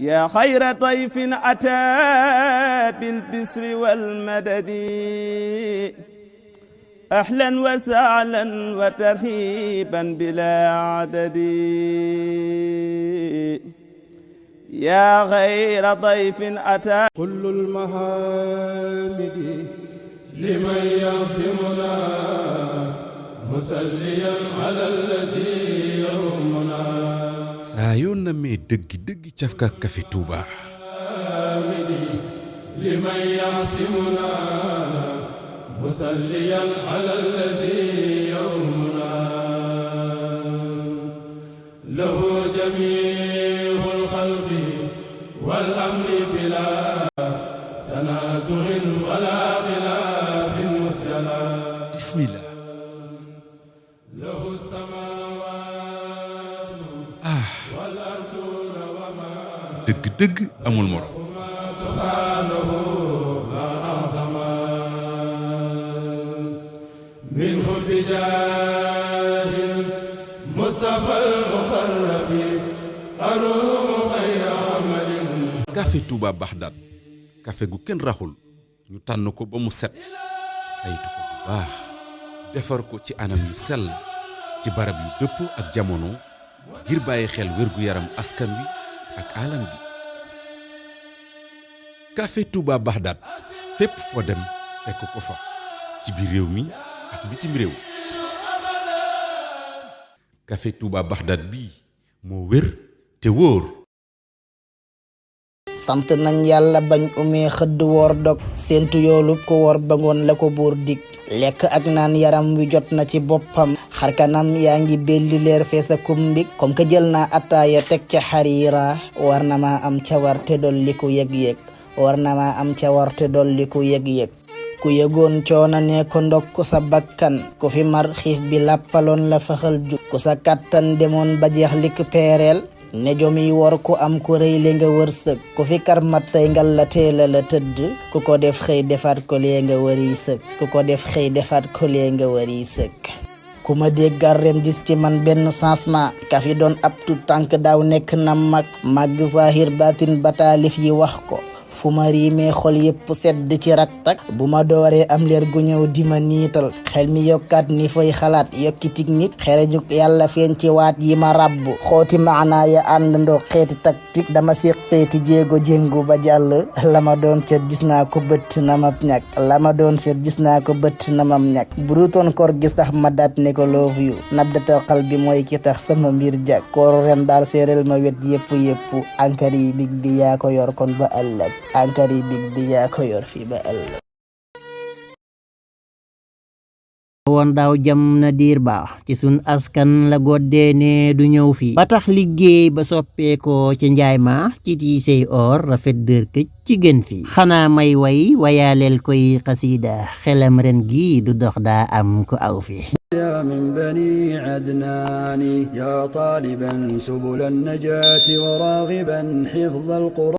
يا خير ضيف أتى بالبسر والمدد أهلا وسهلا وترحيبا بلا عدد يا غير ضيف أتى كل المحامد لمن يعصمنا مسليا على الذي يرمنا saa yoo namee dëgg cafka Café Touba لمن يعصمنا مسليا على الذي يرمنا له جميع الخلق والأمر بلا تنازع ولا خلاف مسجلا bismillah له السماوات والأرض وما dëgg amul morom سبحانه ما أعظم منه بجاه المصطفى المقرب أروم خير عمل Café Touba Bagdad café gu kenn raxul ñu tànn ko ba mu set saytu ko bu baax defar ko ci anam yu sell ci barab yu dëppoo ak jamono ngir bàyyi xel wér-gu-yaram askan wi ak alam bi Café Touba Bagdad fépp foo dem fekk ko fa ci biir réew mi ak bitim réew Café Touba Bagdad bii moo wér te wóor sant nañ yàlla bañ umee xëdd woor dog séentu yoolub ko woor ba ngoon la ko buur dig lekk ak naan yaram wi jot na ci boppam xarkanam yaa ngi belli leer feesa kumbik comme que jël naa attaaya teg ca xariira war na maa am ca warte dolli ku yëg-yëg war na maa am ca warte dolli ku yëg-yëg ku yëgoon coona ne ko ndokk sa bakkan ku fi mar xiif bi làppaloon la faxal ju ku sa kattan demoon ba jeex lik peereel ne jomi wor ku am ku rëy le nga wërsëg ku fi kar mattay ngal la teela la tëdd ku ko def xëy defaat ko lee nga wari sëg ku ko def xëy defaat ko lee nga wari sëg ku ma déggal ren gis ci man benn changement ka fi doon ab tu tànk daaw nekk na mag zahir batin bataalif yi wax ko fu ma riimee xol yépp sedd ci raktak bu ma dooree am leer gu ñëw di ma niital xel mi yokkaat ni fay xalaat yokkitig nit xereñu yàlla feeñ ci waat yi ma rabb xooti maanaa ya àndandoo xeeti taktik dama séqeeti jéego jéngu ba jàll la ma doon seet gis naa ko bëtt na mam ñak la ma doon seet gis naa ko bëtt na mam ñak burutoon koor gis tax ma daat ne ko love you nabdatal xal bi mooy ki tax sama mbir jag kooru ren daal séeréel ma wet yépp ankar yi big bi yaa ko yor kon ba ëllëg ankari big bi yaa ko yor fii ba ëllëg woon daaw jam na diir baax ci sun askan la goddee ne du ñëw fii ba tax liggéey ba soppeekoo ci njaay ma ci tiisey or rafet dër këj ci gën fii xanaa may way wayaaleel koy xasiida xelam ren gi du dox daa am ko aw fi يا من بني عدنان يا طالبا سبل النجاة وراغبا حفظ القرآن